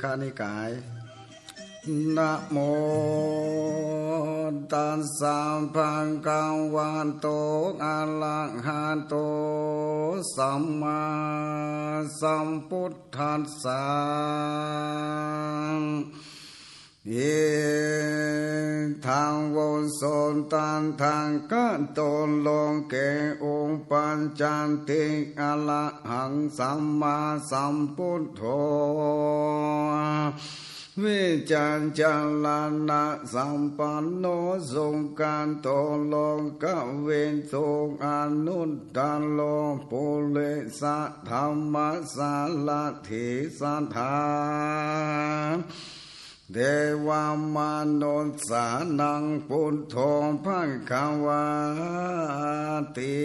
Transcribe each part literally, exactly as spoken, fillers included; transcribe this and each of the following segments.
คณิกาย นะโมตัสสะ ภะคะวะโต อะระหะโต สัมมาสัมพุทธัสสะ เอตัง โว โส ตถาคโต โลเก อุปัชฌันติ อะระหัง สัมมาสัมพุทโธ วิชชาจารณะสัมปันโน สุขโต โลกวิทู อนุตตโร ปุริสธรรมสารถี สัทธา เทวมนุสสานัง พุทโธ ภะคะวาติ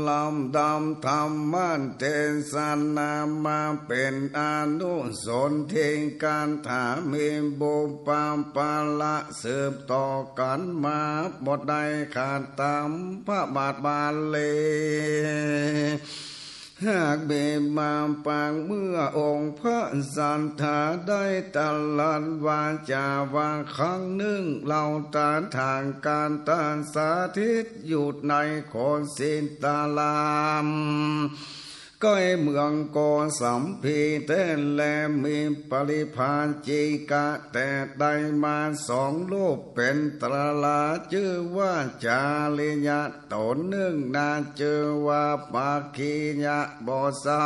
ลำดับธรรมเทศนามาเป๋นอนุสนธิกถา มีบุปผาละสืบต่อกั๋นมา บ่ได้ขาดต๋ามพระบาทบาลี หากมีมาปางเมื่อองค์พระสัตถาได้ตรัสวาจาว่า ครั้งหนึ่งเฮาตถาคตสถิตอยู่ในโคสิตาราม ใก้เมืองโกสัมพีแต๊แล มีปริพาจิกะแต๊ได้มาสองรูปเป๋นตรา จื้อว่าจาริยะ ต๋นนึ่งนาจื้อว่าปักขิยะ บ่เซา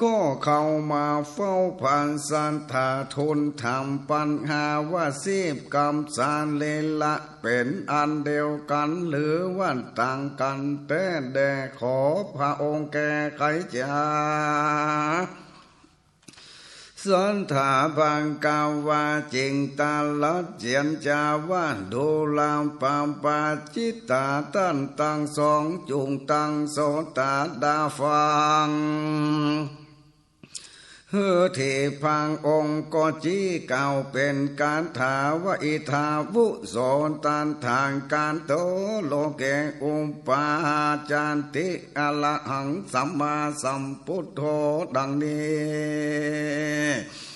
ก็เข้ามาเฝ้าพระสัตถา ทูลถามปัญหาว่า สีบกับสรีระเป๋นอันเดียวกั๋น หรือว่าต่างกั๋นแต๊แด่ ขอพระองค์แก้ไขจา สัตถา ภะคะวาจึงตรัสเจียรจาว่า ดูราปะปาจิตตา ต้านตังสองจุ่งตังโสตาดาฟัง หื้อทีพระองค์ก็จี้กล่าวเป๋นคาถาว่า อิทาวุโส ตถาคโต โลเก อุปัชฌันติ อะระหัง สัมมาสัมพุทโธ ดังนี้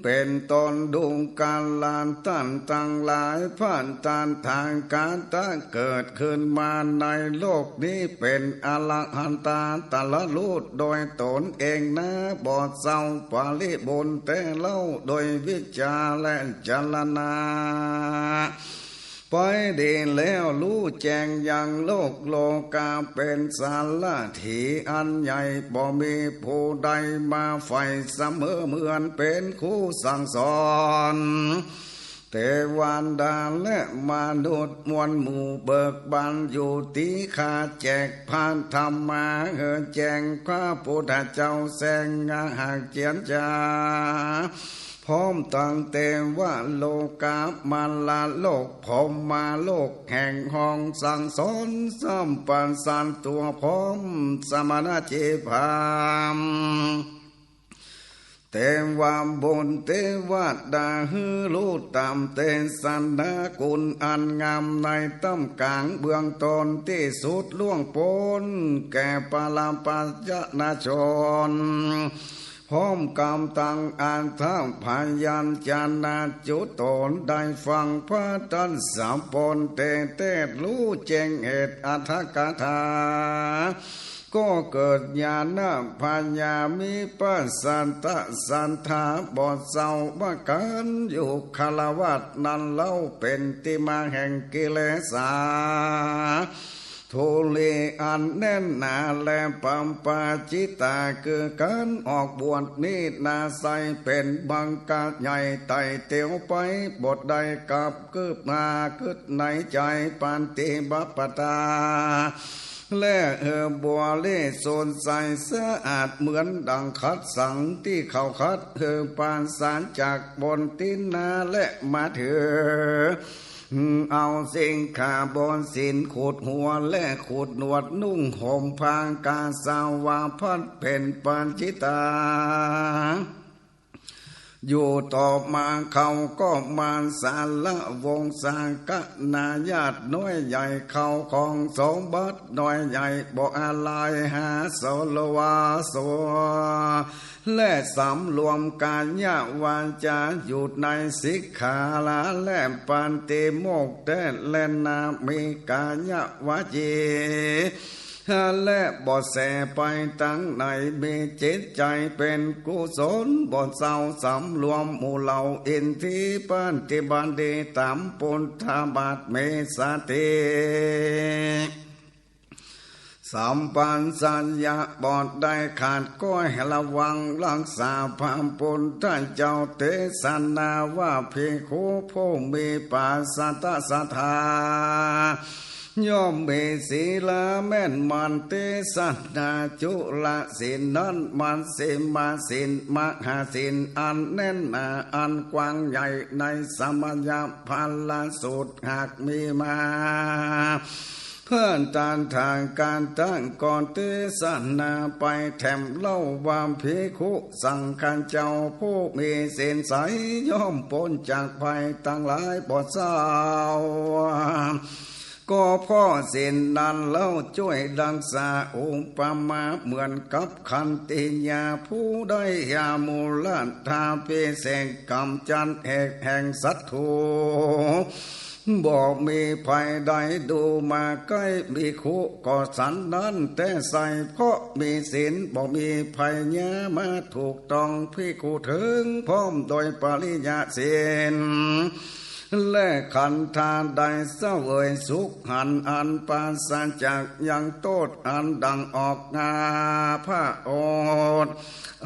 เป๋นต้น ดูกราต้านตังหลาย พระตถาคตะเกิดขึ้นมาในโลกนี้ เป๋นอรหันตา ตรัสรู้โดยต๋นเองนา บ่เซา ปริบูรณ์แต๊เล่า โดยวิชชาและจรณะ ไปดีแล้ว ฮู้แจ้งยังโลก โลกาเป๋นสารถีอันใหญ่ บ่มีผู้ใดมาใฝ่เสมอเหมือน เป๋นครูสั่งสอน เตวดาและมนุษย์มวลหมู่ เบิกบานอยู่ตี้ข้า แจกพระธรรมาหื้อแจ้ง พระพุทธเจ้าแสงหากเจียรจา พร้อมตังเตวโลกา มาลโลก พรหมโลก แห่งห้องสั่งสอน สัมปัสสันตัวพร้อม สมณะเจ้าพราหมณ์ เตวบุตรเตวดา หื้อฮู้ต๋ามเตสนา คุณอันงามในต้ามก๋าง เบื้องต้นตี้สุดล่วงป๊น แก่ปรปัจจนชน พร้อมกับตังอัฏฐพยัญชนะจุดต๋น ได้ฟังพระทศพลเตเตศน์ ฮู้แจ้งเหตุอัฏฐกถา ก็เกิดญาณปัญญา มีพระสัตถะศรัทธา บ่เซาว่าก๋านอยู่คฤหัสถ์นั้นเล่า เป๋นตี้มาแห่งกิเลสา ธุลีอันแน่นหนา และปปาจิตตา คือก๋านออกบวชนี้นา ใส่เป๋นบังกะใหญ่ ไต่เตียวไป บ่ได้กลับ คืบหน้ากึ๊ดในใจ๋ ปฏิบัติตา และหื้อบริสุทธิ์ใสสะอาด เหมือนดังขัดสังข์ตี้เขาขัด หื้อปราศจากมลทินนา และมาถือเอาสิกขาบทศีล ขูดหัวและขูดหนวด นุ่งห่มผ้ากาสาวพัสตร์ เป๋นปัจฉิตา อยู่ต่อมาเขาก็มาสละวงศาคณาญาติน้อยใหญ่ เข้าของสมบัติน้อยใหญ่บ่อาลัย หาสละวาสวา และสำรวมกายวาจาอยู่ในสิกขาและปาติโมกข์แต๊แลนา มีกายวจี และบ่แส่ไปตางไหน มีจิตใจ๋เป๋นกุศล บ่เศร้าสำรวมหมู่เหล่าอินทรีย์ ปฏิบัติดีต๋ามปุทธาบาท มีสติสัมปชัญญะ บ่ได้ขาด ก็ให้ระวังรักษา พระปุทธเจ้าเตสนาว่า ภิกขุผู้มีปัสสัตตศรัทธา ย่อมมีศีลาแม่นมั่น เตสนาจุลศีลนั้น มัชฌิมศีล มหาศีลอันแน่นหนา อันกว้างใหญ่ ในสมยพรรณสูตรหากมีมา พระตถาคตะก็เตสนาไปแถมเล่าว่า ภิกขุสังฆเจ้าผู้มีศีลใส ย่อมป๊นจากภัยตังหลายบ่เศร้า ก็เพราะศีลนั้นเล่าจ้วยรักษา อุปมาเหมือนกับขันติยา ผู้ได้ยามูลธาพิเศษ ก๋ำจัดเหตุแห่งศัตรู บ่มีภัยใด ดูมาใก้ภิกขุก็ฉันนั้นแต๊ไส้ เพราะมีศีลบ่มีภัยยามาถูกต้อง ภิกขุเถิงพร้อมโดยปริยศีล และขันธาได้เสวยสุขหัน อันปราศจากยังโต้ษ อันดังออกอา พระโอษ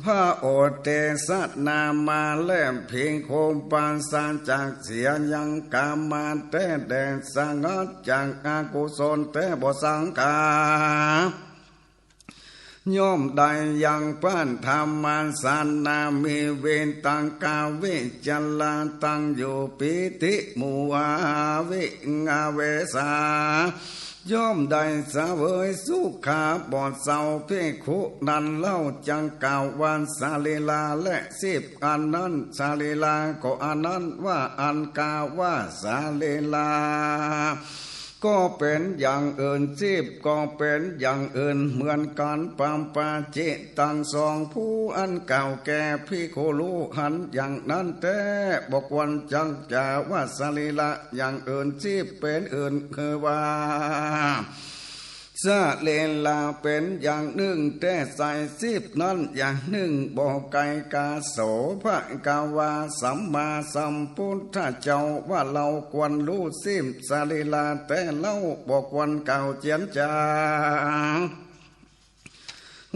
พระโอษเตสนามา และภิกขุปราศจากเสียยังกามาแต๊แด่ สงัดจากอกุศลแต๊บ่สังขา ย่อมได้ยังพระธรรมสนา มีวิตกวิจารตั้งอยู่ ปีติหมู่อาวิงเวสา ย่อมได้เสวยสุขาบ่เศร้า ภิกขุนั้นเล่าจักกล่าวว่า สรีราและสิบอันนั้น สรีราก็อันนั้นว่าอันกล่าวว่าสรีรา ก็เป๋นอย่างอื่น สิบก็เป๋นอย่างอื่นเหมือนกั๋น ปาปาจิตัง สองผู้อันกล่าวแก่ภิกขุ ฮู้หันอย่างนั้นแต๊ บ่ควรจักจะว่าสรีระอย่างอื่น สิบเป๋นอื่น คือว่า สรีระเป๋นอย่างนึ่งแต๊ไส้ สิบนั้นอย่างนึ่งบ่ไก๋กา โส ภควา สัมมาสัมพุทธเจ้าว่า เฮาควรฮู้สิบสรีระแต๊เล่า บ่ควรกล่าวเจียนจ๋า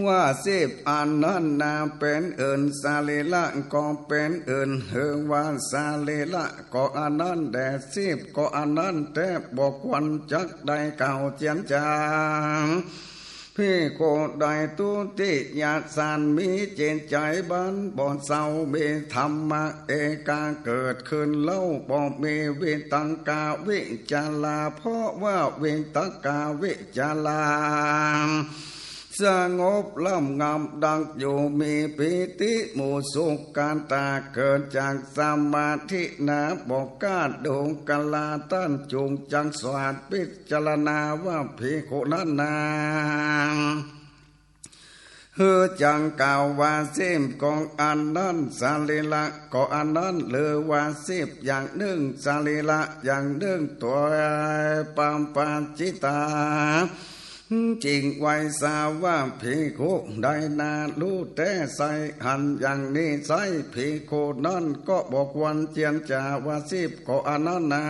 ว่าสิบอันนั้นนาเป๋นอื่น สรีระก็เป๋นอื่น คือว่าสรีระก็อันนั้นแต๊ สิบก็อันนั้นแต๊ บ่ควรจักได้กล่าวเจียนจ๋า ภิกขุใดทุติยฌาน มีจิตใจ๋บันบ่เศร้า มีธรรมะเอกาเกิดขึ้นเล่า บ่มีวิตกาวิจารา เพราะว่าวิตกาวิจารา สงบระงับดับอยู่ มีปีติหมู่สุขตา เกิดจากสมาธินา บ่กล้าดูกราต้าน จุ่งจักสวาดพิจารณาว่าภิกขุนั้นนา คือจักกล่าวว่าสิบก็อันนั้น สรีระก็อันนั้น หรือว่าสิบอย่างนึ่ง สรีระอย่างนึ่ง ตวยปาปาจิตา จิ่งไหว้สาว่าภิกขุใดนาฮู้แต๊ไส้ หันอย่างนี้ไส้ ภิกขุนั้นก็บ่ควรเจียนจ๋าว่าสิบก็อันนั้นนา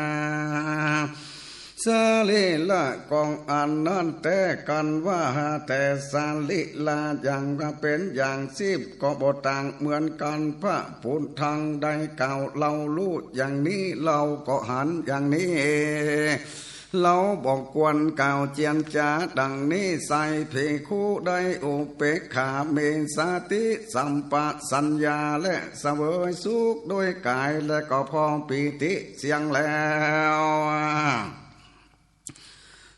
สรีระก็อันนั้นแต๊ กั๋นว่าแต๊สรีระอย่างว่าเป๋นอย่างสิบก็บ่ต่างเหมือนกั๋น พระพุทธังได้กล่าว เฮาฮู้อย่างนี้ เฮาก็หันอย่างนี้ เฮาบ่ควรกล่าวเจียนจ๋าดังนี้ไส้ ภิกขุได้อุเปกขา มีสติสัมปชัญญะ และเสวยสุขด้วยก๋าย และก็พร้อมปีติเสี้ยงแล้ว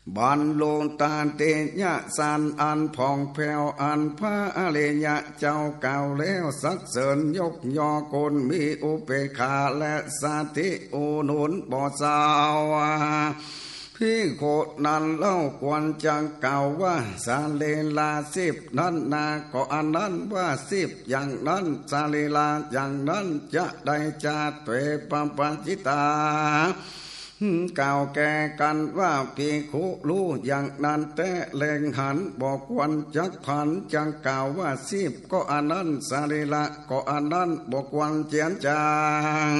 ส บรรลุตติยญาณอันผ่องแผ้ว อันพระอริยะเจ้ากล่าวแล้ว สรรเสริญยกย่อคุณมีอุเปกขาและสติอุดหนุนบ่เศร้า ภิกขุนั้นเล่าควรจักกล่าวว่า สรีระสิบนั้นนา ก็อันนั้นว่าสิบอย่างนั้น สรีระอย่างนั้น จะได้จาตุเปปปัจจิตา กล่าวแก่กั๋นว่า ภิกขุฮู้อย่างนั้นแต๊ แลหันบ่ควรจักผัน จักกล่าวว่าสิบก็อันนั้น สรีระก็อันนั้น บ่ควรเจียนจ๋าง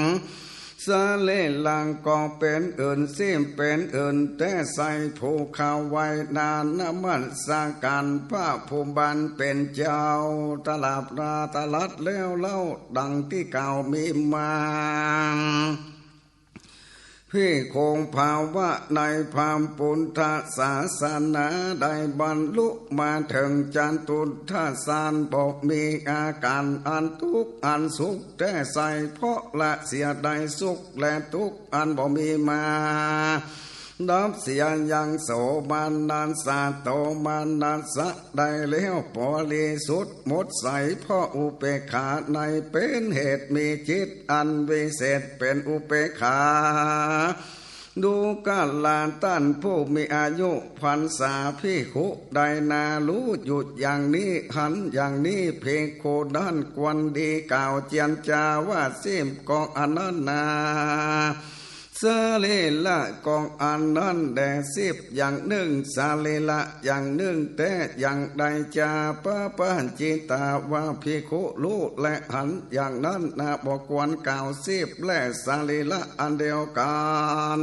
สรีระก็เป๋นอื่น สิบเป๋นอื่นแต๊ ใส่ผู้ข้าไหว้นานนมัสก๋านพระผู้บันเป๋นเจ้า ตลาดลาตลัดแล้วเล่า ดังตี้กล่าวมีมา ภิกขุภาวะในพระพุทธศาสนา ได้บรรลุมาเถิงจตุตถฌาน บ่มีอาก๋านอันตุ๊กข์อันสุขแต๊ ใส่เพราะละเสียได้สุขและตุ๊กข์อันบ่มีมา ดับเสียยังโสมนัสสะโตมนัสสะได้แล้ว บริสุทธิ์หมดใสเพราะอุเปกขา ในเป๋นเหตุมีจิตอันวิเศษเป๋นอุเปกขา ดูกราต้านผู้มีอายุพรรษา ภิกขุใดนา ฮู้อยู่อย่างนี้ หันอย่างนี้ ภิกขุนั้นควรดีกล่าวเจียนจาว่าสิบก็อันนั้นนา สรีระก็อันนั้นแด่ สิบอย่างนึ่ง สรีระอย่างนึ่งแต๊ อย่างใดจา ปปัจจิตา ว่าภิกขุฮู้และหันอย่างนั้นนา บ่ควรกล่าวสิบและสรีระอันเดียวกั๋น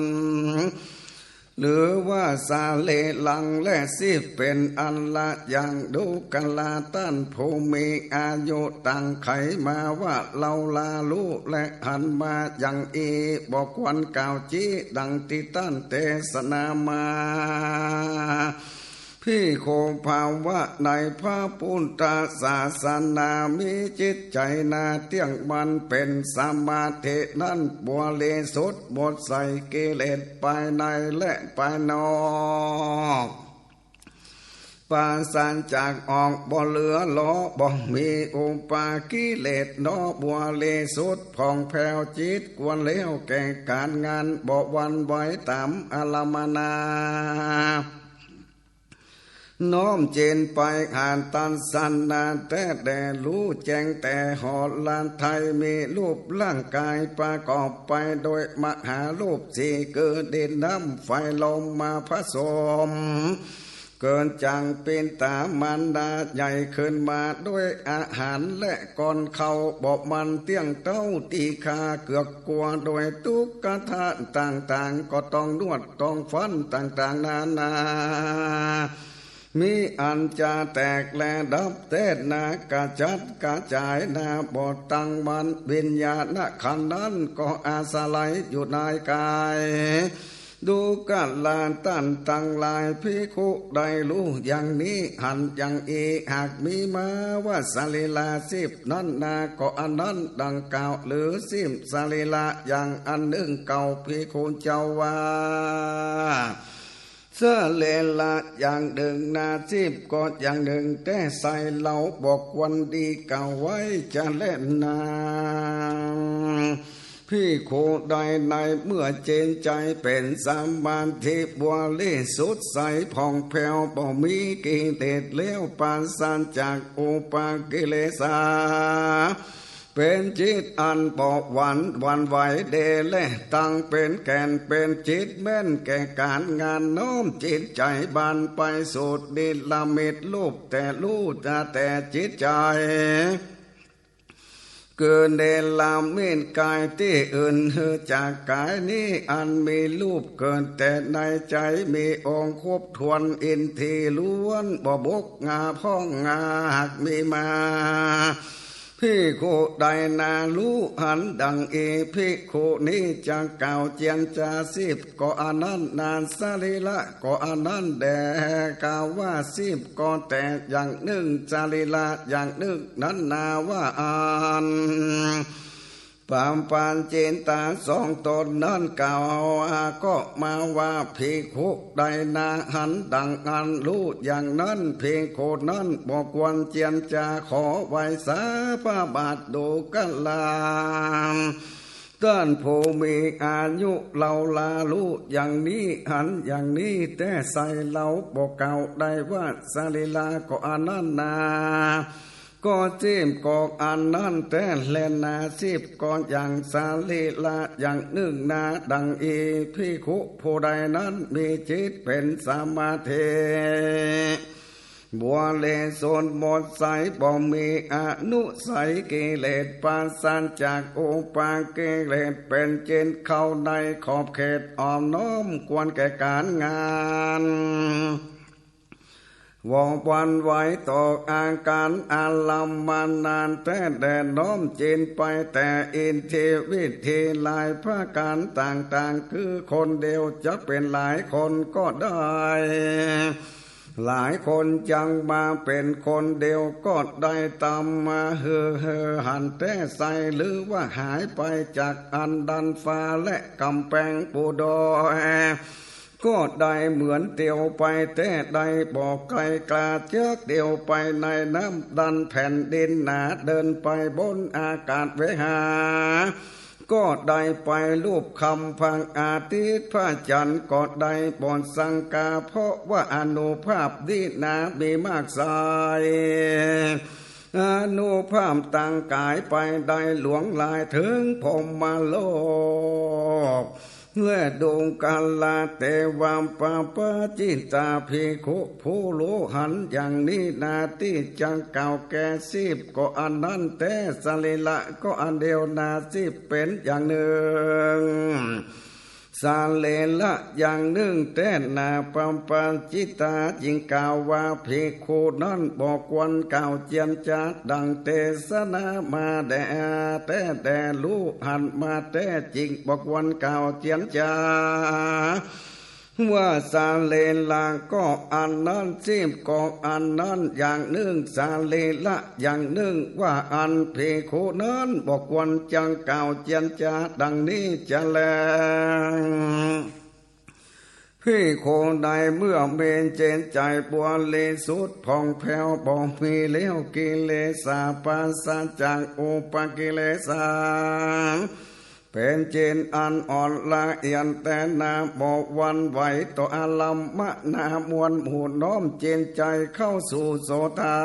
หรือว่าสรีระและสิบเป๋นอันละอย่าง ดูกราต้านผู้มีอายุ ต่างใค่มาว่า เฮาลาฮู้และหันมาอย่างอี้ บ่ควรกล่าวจี๊ดังตี้ต้านเตสนามา ภิกขุภาวะในพระพุทธศาสนา มีจิตใจ๋นาเตี้ยงมั่นเป๋นสมาธินั้น บริสุทธิ์หมดใสกิเลสภายในและภายนอก ปราศจากออกบ่เหลือหลอ บ่มีอุปกิเลสหนอ บริสุทธิ์ผ่องแผ้วจิตควรแล้วแก่ก๋านงาน บ่หวั่นไหวต๋ามอารมณ์นา น้อมจิตไปหาทัสสนาแต๊แด่ ฮู้แจ้งแต่หฤทัย มีรูปร่างก๋ายประกอบไปโดยมหารูปสี่ คือดินน้ำไฟลมมาผสม เกิดจากปิตามารดาใหญ่ขึ้นมาด้วยอาหารและก้อนข้าว บ่มันเตี้ยงเต๊าตี้คา เกือกกลัวโดยตุ๊กขะต่างๆ ก็ต้องนวดต้องฟันต่างๆ นานา มีอันจะแตกและดับแต๊นา กระจัดกระจายนา บ่ตั้งมั่น วิญญาณขันธ์นั้นก็อาศัยอยู่ในก๋าย ดูกราต้านตังหลาย ภิกขุใดฮู้อย่างนี้ หันอย่างอี้ หากมีมาว่าสรีระสิบนั้นนา ก็อันนั้นดังกล่าว หรือสิบสรีระอย่างอันนึ่ง เก้าภิกขุเจ้าว่า สรีระอย่างนึ่งนา สิบก็อย่างนึ่งแต๊ ใส่เฮาบ่ควรดีกล่าวไว้จะแลนา ภิกขุใดในเมื่อจิตใจ๋เป๋นสมาธิบริสุทธิ์ใสผ่องแผ้ว บ่มีกิเลสแล้ว ปราศจากอุปกิเลสา เป๋นจิตอันบ่หวั่น หวั่นไหวแด่ และตั้งเป๋นแก่นเป๋นจิตแม่นแก่ก๋านงาน น้อมจิตใจ๋บานไปสู่นิรมิตรูป แต่ฮู้แต่จิตใจ๋ คือเนรมิตก๋ายตี้อื่นหื้อจากก๋ายนี้ อันมีรูปเกิดแต่ในใจ๋ มีองค์ครบถ้วน อินทรีย์ล้วน บ่บกงาพ่องงา หากมีมา ภิกขุใดนาฮู้หันดังอี้ ภิกขุนี้จะกล่าวเจียนจาสิบก็อันนั้นนา สรีระก็อันนั้นแด่ กล่าวว่าสิบก็แต๊อย่างนึ่ง สรีระอย่างนึ่งนั้นนาว่าอั้น ปปัญญิตาสองต๋นนั้นกล่าวก็มาว่า ภิกขุใดนาหันดังอั้น ฮู้อย่างนั้น ภิกขุนั้นบ่ควรเจียรจา ขอไหว้สาพระบาทดูกรา ต้านผู้มีอายุ เฮาลาฮู้อย่างนี้ หันอย่างนี้แต๊ ใส่เฮาบ่กล่าวได้ว่า สรีระก็อันนั้นนา ก็สิบก็อันนั้นแต๊แลนา สิบก็อย่าง สรีระอย่างนึ่งนา ดังอี้ ภิกขุผู้ใดนั้นมีจิตเป๋นสมาธิ บริสุทธิ์หมดใส บ่มีอนุสัยกิเลส ปราศจากอุปกิเลส เป๋นจิตเข้าในขอบเขตอ่อนน้อมควรแก่ก๋านงาน บ่หวั่นไหวต่ออาการอารมณ์มานานแต๊ แด่น้อมจิตไปแต่อิทธิวิธีหลายประก๋านต่างๆ คือคนเดียวจะเป๋นหลายคนก็ได้ หลายคนจักมาเป๋นคนเดียวก็ได้ ต๋ามมาหื้อหื้อหันแต๊ใส่ หรือว่าหายไปจากอันดันฟ้าและก๋ำแปงปูดอย ก็ได้เหมือนเตียวไปแต๊ ได้บ่ไก๋กล้าจักเตียวไปในน้ำดันแผ่นดินหนา เดินไปบนอากาศเวหา ก็ได้ไปลูบคำพระอาทิตย์พระจันทร์ ก็ได้บ่สังกา เพราะว่าอานุภาพนี้นามีมากสาย อานุภาพตังก๋ายไปได้หลวงหลายเถิงพรหมโลก และดูกราเตวะปปัญญิตา ภิกขุผู้ฮู้หันอย่างนี้นา ตี้จักกล่าวแก่ สิบก็อันนั้นแต๊ สรีระก็อันเดียวนา สิบเป๋นอย่างนึ่ง สรีระอย่างนึ่งแต๊นา ปปัญญิตาจึงกล่าวว่า ภิกขุนั้นบ่ควรกล่าวเจียรจา ดังเตสนามาแด่แต๊ แด่ฮู้หันมาแต๊ จึงบ่ควรกล่าวเจียรจา ว่าสรีระก็อันนั้น สิบก็อันนั้นอย่างนึ่ง สรีระอย่างนึ่ง ว่าอั้น ภิกขุนั้นบ่ควรจักกล่าวเจียรจา ดังนี้จะแล ภิกขุใดเมื่อมีจิตใจ๋บริสุทธิ์ผ่องแผ้ว บ่มีเลี้ยวกิเลสา ปราศจากอุปกิเลสา เป๋นจิตอันอ่อนละเอียดแต๊นา บ่หวั่นไหวต่ออารมณ์มานามวลหมู่ น้อมจิตใจ๋เข้าสู่โสตา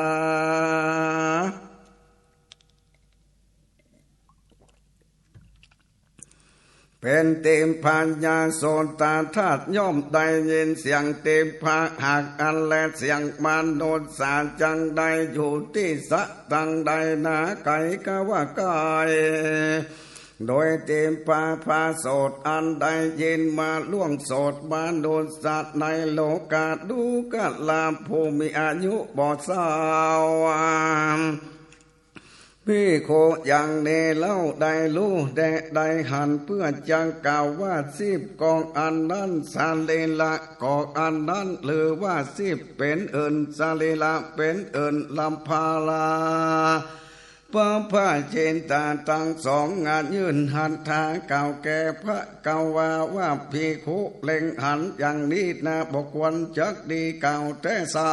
เป๋นทิพยโสตทัศน์ ย่อมได้ยินเสียงทิพย์ หากอันแลเสียงมนุสสา จักได้อยู่ตี้สะ ตังใดนา ไก๋กาว่าใก้ โดยทิพยโสตอันได้ยินมาล่วงโสตมนุสสาในโลกา ดูกราผู้มีอายุบ่เศร้า ภิกขุอย่างนี้เล่าได้ฮู้แต๊ได้หัน เพื่อจักกล่าวว่า สิบก็อันนั้น สรีระก็อันนั้น หรือว่าสิบเป๋นอื่น สรีระเป๋นอื่น ลำพาลา ปปัญญิตาตังสอง งานยื่นหัตถากล่าวแก่พระกวาว่า ภิกขุเล็งหันอย่างนี้นา บ่ควรจักดีกล่าวแต๊ใส่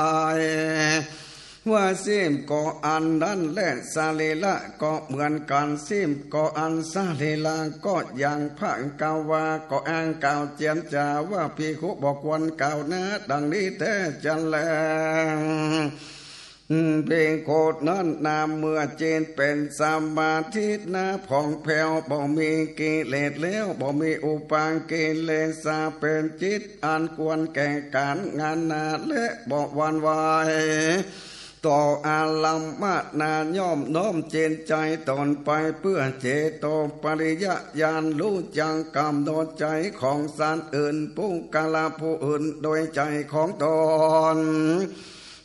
ว่าสิบก็อันนั้นแล สรีระก็เหมือนกั๋น สิบก็อัน สรีระก็อย่าง พระกวาก็อ้างกล่าวเจียรจาว่า ภิกขุบ่ควรกล่าวนา ดังนี้แต๊จะแล ภิกขุนั้นนา เมื่อจิตเป๋นสมาธินา ผ่องแผ้ว บ่มีกิเลสแล้ว บ่มีอุปกิเลสา เป๋นจิตอันควรแก่ก๋านงานนา และบ่หวั่นไหวต่ออารมณ์มานาม ย่อมน้อมจิตใจ๋ตนไปเพื่อเจโตปริยญาณ ฮู้จักก๋ำหนดใจ๋ของสัตว์อื่น ปุคคละผู้อื่น โดยใจ๋ของตน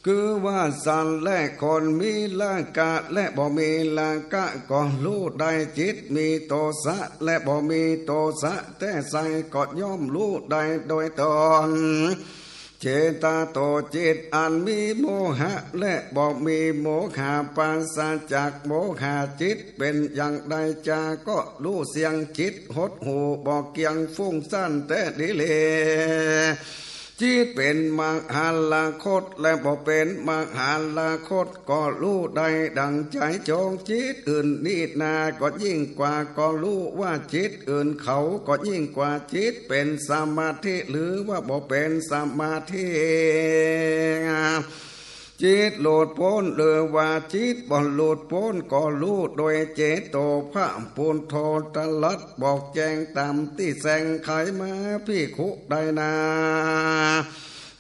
คือว่าสัตว์และคนมีราคะและบ่มีราคะก็ฮู้ได้ จิตมีโทสะและบ่มีโทสะแต๊ใส่ก็ย่อมฮู้ได้โดยตน เจโตจิตอันมีโมหะและบ่มีโมหะ ปราศจากโมหะ จิตเป๋นอย่างใดจา ก็ฮู้เสี้ยง จิตหดหู่บ่เกียง ฟุ้งซ่านแต๊ดีแล จิตเป๋นมหาราคตและบ่เป๋นมหาราคต ก็ฮู้ได้ดั่งใจ๋จอง จิตอื่นนี้นาก็ยิ่งกว่า ก็ฮู้ว่าจิตอื่นเขาก็ยิ่งกว่า จิตเป๋นสมาธิหรือว่าบ่เป๋นสมาธิ จิตหลุดป๊นหรือว่าจิตบ่หลุดป๊น ก็ฮู้โดยเจโต พระปุทโธตรัสบอกแจ้งต๋ามตี้แสงไขมา ภิกขุใดนา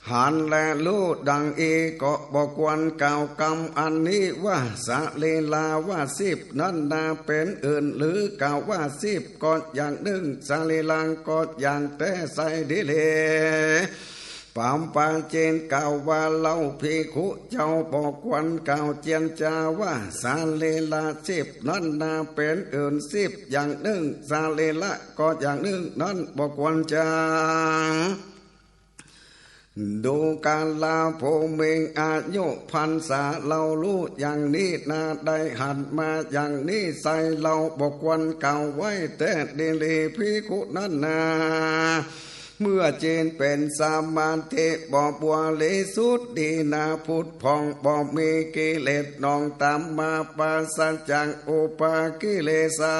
หันและฮู้ดั่งอี้ ก็บ่ควรกล่าวกำอันนี้ว่า สรีราว่าสิบนั้นนาเป๋นอื่น หรือกล่าวว่าสิบก็อย่างนึ่ง สรีราก็อย่างแต๊ใส่ดีแล ปำปาจิตกล่าวว่า เล่าภิกขุเจ้า บ่ควรกล่าวเจียรจาว่า สรีราสิบนั้นนาเป๋นอื่น สิบอย่างนึ่ง สรีระก็อย่างนึ่งนั้น บ่ควรจะ ดูกราผู้มีอายุพรรษา เล่าฮู้อย่างนี้นา ได้หันมาอย่างนี้ใส่ เล่าบ่ควรกล่าวไว้แต๊ดีแล ภิกขุนั้นนา เมื่อจิตเป๋นสมาธิบ่บริสุทธิ์ดีนา ผุดผ่องบ่มีกิเลสนองต๋ามมา ปราศจากอุปกิเลสา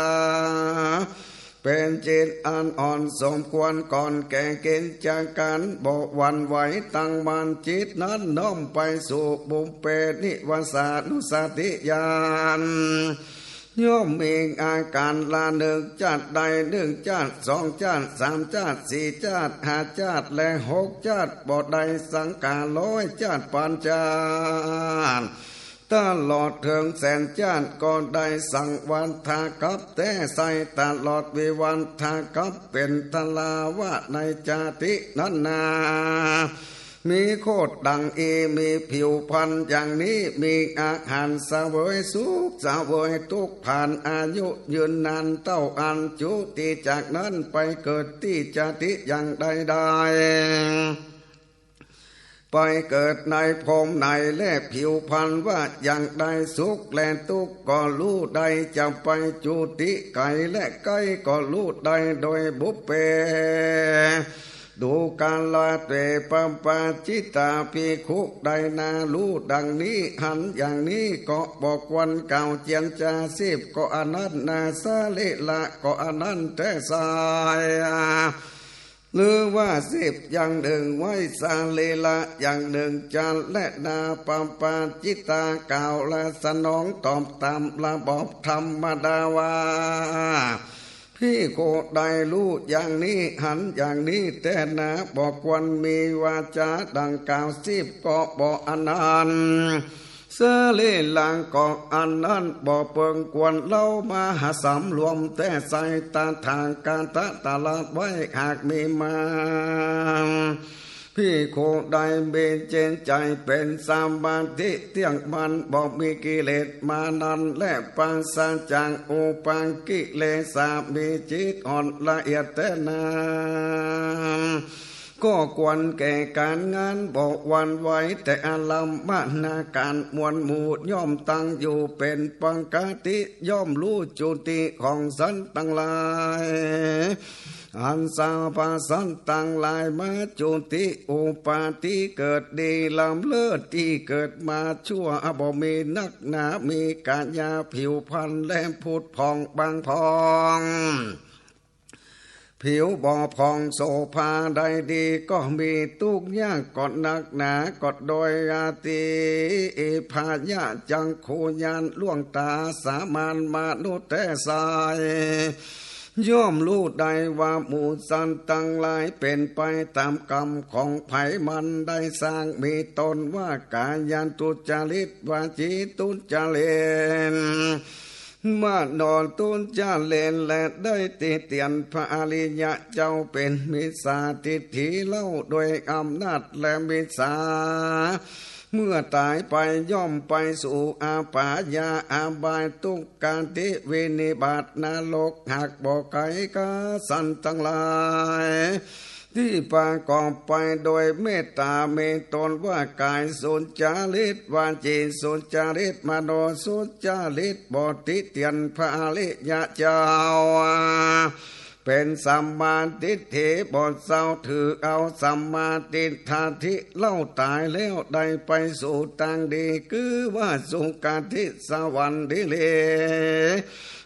เป๋นจิตอันอ่อนสมควรก่อนแก่กิจก๋าน บ่หวั่นไหวตั้งมั่น จิตนั้นน้อมไปสู่ปุพเพนิวาสานุสติญาณ ย่อมมีอาก๋านละนึ่ง จาติใดนึ่งจาติ สองจาติ สามจาติ สี่จาติ ห้าจาติ และหกจาติ บ่ได้สังขารร้อยจาติ ปันจาติ ตลอดเถิงแสนจาติ ก็ได้สังวัฏฏะกัปแต๊ใส่ ตลอดวิวัฏฏะกัป เป๋นทราวะในจาตินั้นนา มีโคตรดั่งอี้ มีผิวพรรณอย่างนี้ มีอาหารเสวยสุขเสวยตุ๊กข์ ผ่านอายุยืนนานเต้าอั้น จุติจากนั้นไปเกิดตี้จาติอย่างใดได้ ไปเกิดในภพไหน และผิวพรรณว่าอย่างใด สุขและตุ๊กข์ก็ฮู้ได้ จะไปจุติไก๋และใก้ก็ฮู้ได้ โดยปุพเพ ดูกราเต ปปาจิตา ภิกขุใดนา ฮู้ดั่งนี้ หันอย่างนี้ ก็บ่ควรกล่าวเจียรจา สิบก็อันนั้นนา สรีระก็อันนั้นแต๊ใส่ หรือว่าสิบอย่างนึ่งไว้ สรีระอย่างนึ่ง จาติและนา ปปาจิตากล่าวและสนองตอบต๋ามระบอบธรรมดาว่า ภิกขุใดฮู้อย่างนี้ หันอย่างนี้แต๊นา บ่ควรมีวาจาดั่งกล่าว สิบก็บ่อันนั้น สรีระก็อันนั้น บ่เปิงควรเล่า มาหาสำรวมแต๊ใส่ ตถาคตะตรัสไว้หากมีมา ภิกขุใดมีจิตใจ๋เป๋นสมาธิเตี้ยงมั่น บ่มีกิเลสมานั้น และปราศจากอุปกิเลสา มีจิตอ่อนละเอียดแต๊นา ก็ควรแก่ก๋านงาน บ่หวั่นไหวแต่อารมณ์นาก๋าน มวลหมู่ย่อมตั้งอยู่เป๋นปกติ ย่อมฮู้จุติของสัตว์ตังหลาย อันสรรพสัตว์ตังหลายมาจุติอุปาติเกิดดีล้ำเลิศ ตี้เกิดมาชั่วบ่มีนักหนา มีกายาผิวพรรณและผุดผ่องบางผ่อง ผิวบ่ผ่องโสภาได้ดี ก็มีตุ๊กข์ยากก็นักหนา ก็โดยอาทิพยจักขุญาณล่วงต๋าสามัญมนุษย์แต๊ใส่ ย่อมฮู้ได้ว่าหมู่สัตว์ตังหลายเป๋นไปต๋ามกรรมของใผมันได้สร้าง มีต้นว่ากายทุจริต วจีทุจริต มโนทุจริต และได้ติเตียนพระอริยะเจ้าเป๋นมิจฉาทิฏฐิเล่า โดยอำนาจและมิจฉา เมื่อต๋ายไปย่อมไปสู่อบายะอบาย ทุกขติวินิบาตนรก หากบ่ไขข้าสัตว์ตังหลาย ตี้ประกอบไปโดยเมตต๋า มีต๋นว่ากายสุจริต วจีสุจริต มโนสุจริต บ่ติเตียนผะอริยะเจ้า เป๋นสัมมาทิฏฐิ บ่เศร้าถือเอาสัมมาทิฏฐิ เล่าต๋ายแล้วได้ไปสู่ตางดี คือว่าสุคติสวรรค์ดีหลี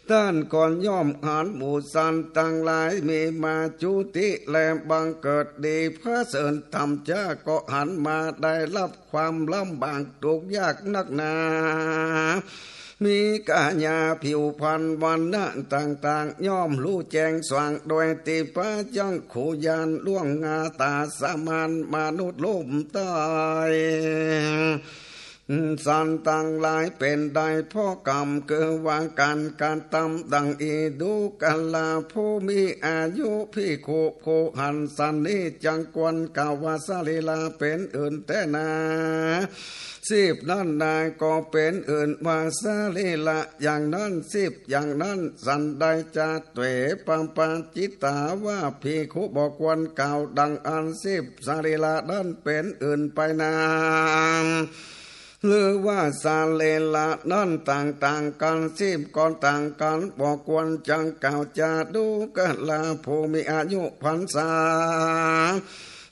ต้านก็ย่อมหันหมู่สัตว์ตังหลายมีมาจุติและบังเกิดดี ผะเสริญธรรมจ๋า ก็หันมาได้ฮับความลำบากตุ๊กข์ยากนักหนา มีก๋ายาผิวพรรณวรรณะต่างๆ ย่อมฮู้แจ้งสว่างโดยทิพยจักขุญาณ ล่วงหน้าต๋าสามัญมนุษย์ลุ่มใต้ สัตว์ตังหลายเป๋นได้เพราะกรรม คือว่าก๋านกระตำดังอี้ ดูกราผู้มีอายุ ภิกขุผู้หันสันนี้ จักควรกล่าวว่าสรีระเป๋นอื่นแต๊นา ชีพนั้นนาก็เป๋นอื่นว่าสรีระอย่างนั้น ชีพอย่างนั้น สันใดจะเตวะปะปะจิตตาว่าภิกขุบ่ควรกล่าวดังอั้น ชีพสรีระนั้นเป๋นอื่นไปนา หรือว่าสรีระนั้นต่างๆ กั๋น ชีพก็ต่างกั๋น บ่ควรจักกล่าว จาดูกราผู้มีอายุพรรษา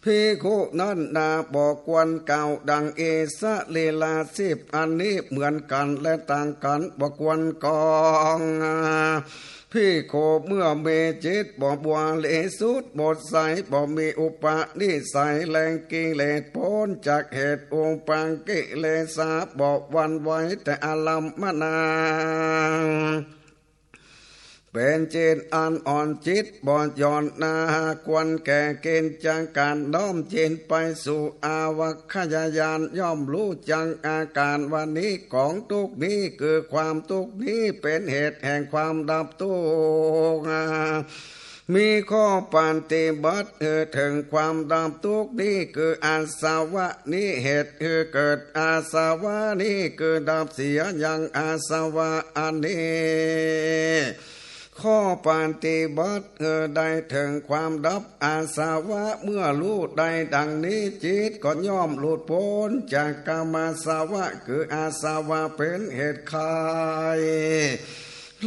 ภิกขุนั้นนาบ่ควรกล่าวดังอี้ สรีระชีพอันนี้เหมือนกั๋นและต่างกั๋น บ่ควรกล่อง ภิกขุเมื่อมีจิตบ่บริสุทธิ์หมดใส บ่มีอุปนิสัยและกิเลส ป๊นจากเหตุอุปกิเลสา บ่หวั่นไหวแต่อารมมนา เป๋นจิตอันอ่อน จิตบ่หย่อนนา ควรแก่กิจก๋านน้อมจิตไปสู่อวัคคยญาณ ย่อมฮู้จักอาก๋านว่านี้ของตุ๊กข์นี้ คือความตุ๊กข์นี้เป๋นเหตุแห่งความดับตุ๊กข์ มีข้อปฏิบัติหื้อเถิงความดับตุ๊กข์นี้ คืออาสวะนี้ เหตุหื้อเกิดอาสวะนี้ คือดับเสียยังอาสวะอันนี้ ข้อปฏิบัติหื้อได้เถิงความดับอาสวะ เมื่อฮู้ได้ดังนี้ จิตก็ย่อมหลุดป๊นจากกามาสวะ คืออาสวะเป๋นเหตุใค่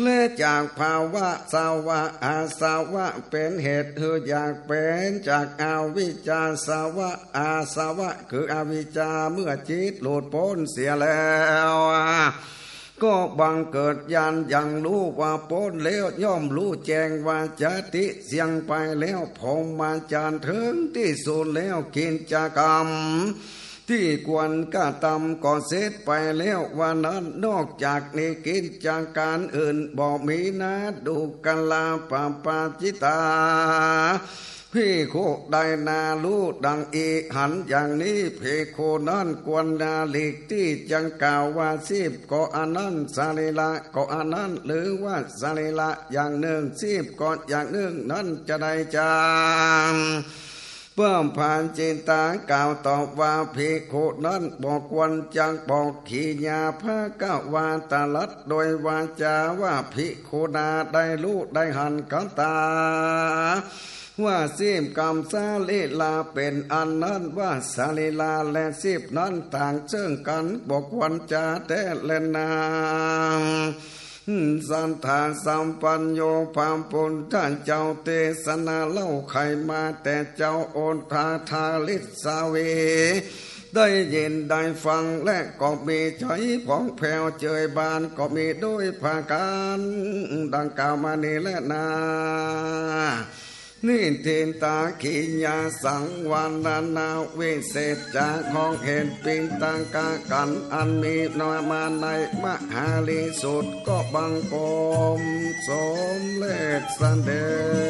และจากภวะสวะ อาสวะเป๋นเหตุหื้ออยากเป๋น จากอวิชชาสวะ อาสวะคืออวิชชา เมื่อจิตหลุดป๊นเสียแล้ว ก็บังเกิดญาณอย่างฮู้ว่าป๊นแล้ว ย่อมฮู้แจ้งว่าจาติเสี้ยงไปแล้ว พรหมาจารย์เถิงตี้สุดแล้ว กิจก๋รรม ตี้ควรกระตำก็เสร็จไปแล้วว่านั้น นอกจากนี้กิจก๋านอื่นบ่มีนา ดูกราปะปะจิตตา ภิกขุใดนาฮู้ดังอี้ หันอย่างนี้ ภิกขุนั้นควรนาหลีกตี้จักกล่าวว่าชีพก็อันนั้น สรีระก็อันนั้น หรือว่าสรีระอย่างนึ่ง ชีพก็อย่างนึ่งนั้นจะใดจา พระปะปะจิตตากล่าวตอบว่า ภิกขุนั้นบ่ควรจักบอก ขีณา ภควาตรัสโดยวาจาว่า ภิกขุนาได้ฮู้ได้หันกับต๋า ว่าชีพกับสรีระเป๋นอันนั้น ว่าสรีระและชีพนั้นต่างเซิ่งกั๋น บ่ควรจาแต๊แลนา สัตถาสัมปัญโญ พระพุทธเจ้าเตสนาเล่าไขมาแต่เจ้าโอทาทาริสาวี ได้ยินได้ฟังและก็มีใจ๋ผ่องแผ้วเจิ่งบานก็มีโดยประก๋านดังกล่าวมานี้แลนา นิทิตาขีณาสังวรณาวิเศษจา ของเหตุปิณฑกะขันธ์อันมีมาในมหาลีสูตรก็บังคมสมเร็จเสด็จ